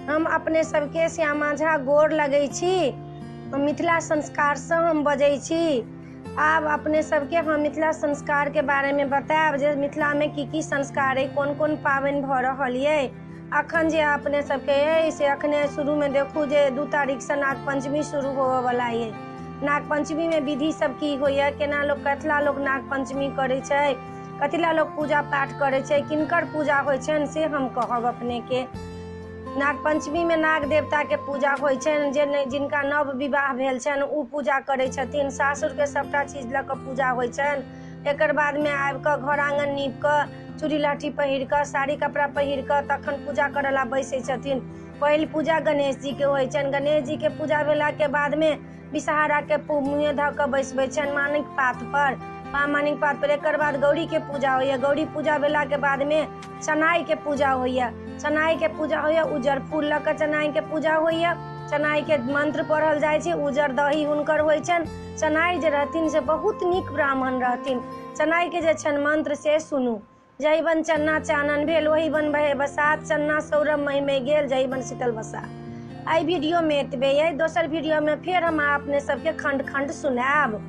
हम अपने सबके श्यामा झा गोर लगै छी। मिथिला संस्कारसँ हम बजै छी। आब अपने सबके हम मिथिला संस्कारके बारेमे बतायब जे मिथिलामे की की संस्कार अइ, कोन कोन पाबनि भऽ रहल अइ। अखन जे अपने सबके अइ से अखने शुरूमे देखू जे 2 तारीखसँ नागपञ्चमी शुरू होबऽवला अइ। नागपञ्चमीमे विधि सब की होइए, केना लोक कथिला लोक नागपञ्चमी करै छै, कथिला लोक पूजा पाठ करै छै, किनकर पूजा होइ छनि से हम कहब अपनेके। नागपञ्चमीमे नाग देवताके पूजा होइ छनि। जे नहि जिनका नव विवाह भेल छनि ओ पूजा करै छथिन। सासुरके सभटा चीज लऽ कऽ पूजा होइ छनि। एकर बादमे आबिकऽ घर आङ्गन नीप कऽ चूड़ी लहठी पहिर कऽ साड़ी कपड़ा पहिर कऽ तखन पूजा करऽ ला बैसै छथिन। पहिल पूजा गणेश जीके होइ छनि। गणेश जीके पूजा भेलाके बादमे विषहाराके मुँहे धऽ कऽ बैसबै छनि मानिक पात पर, मानिक पात पर। एकर बाद गौरीके पूजा होइए। गौरी पूजा भेलाके बादमे चनाइके पूजा होइए। चनाइके पूजा होइए, उज्जर फूल लऽ कऽ चनाइके पूजा होइए। चनाइके मंत्र पढ़ल जाइ छै, उज्जर दही हुनकर होइ छनि। चनाइ जे रहथिन से बहुत नीक ब्राह्मण रहथिन। चनाइके जे छनि मंत्र से सुनू। जहि बन चन्ना चानन भेल ओहि बन बहे बसात, चन्ना सौरभ महि गेल जहि बन शीतल बसात। एहि वीडियोमे एतबे अइ। दोसर वीडियोमे फेर हम अपने सबके खण्ड खण्ड सुनायब।